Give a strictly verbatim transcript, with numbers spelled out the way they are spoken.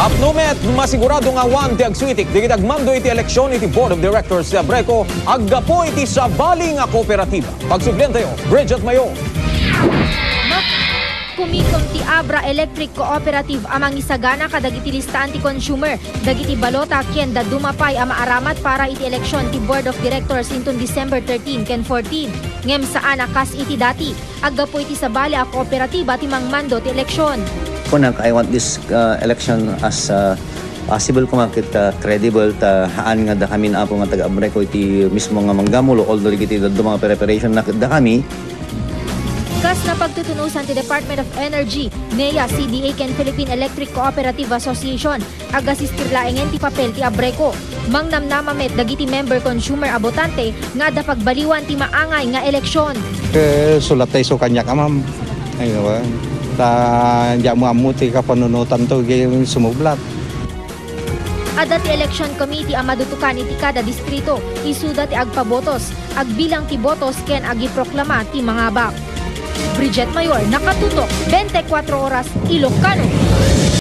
Apno met, masigurado nga awan ti agsuitik dagiti agmando iti eleksyon iti Board of Directors ti Abreco aggapu iti sabali nga kooperatiba. Pagsubliantayo, Bridget Mayor. Kumikom ti Abra Electric Cooperative a mangisagana kadagiti listaan ti consumer dagiti balota ken dadduma pay a maaramat para iti eleksyon ti Board of Directors inton December thirteen ken fourteen. Ngem saan a kas iti dati, aggapu iti sabali a kooperatiba ti mangmando ti eleksyon. Kunak, I want this, uh, election as, uh, possible koma ket, uh, credible ta haan nga dakami, Apo, nga taga-Abreco iti mismo nga manggamulo, although dagiti dadduma nga preparation na dakami. Kas napagtutunosan ti Department of Energy, NEA, C D A ken Philippine Electric Cooperative Association, agasistir laengen ti papel ti Abreco. Mangnamnama met dagiti member consumer a botante nga adda pagbaliwan ti maangay nga eleksyon. Eh, sulat tayo so kanyak, amam. Ay, nawa. Ta, diak mo ammo ti kapanunutan to, gay sumublat. Adda ti election committee a madutukan iti kada distrito, isuda ti agpabotos, agbilang ti botos ken agiproklama ti mangabak. Bridget Mayor, nakatutok, twenty-four Oras, Ilocano.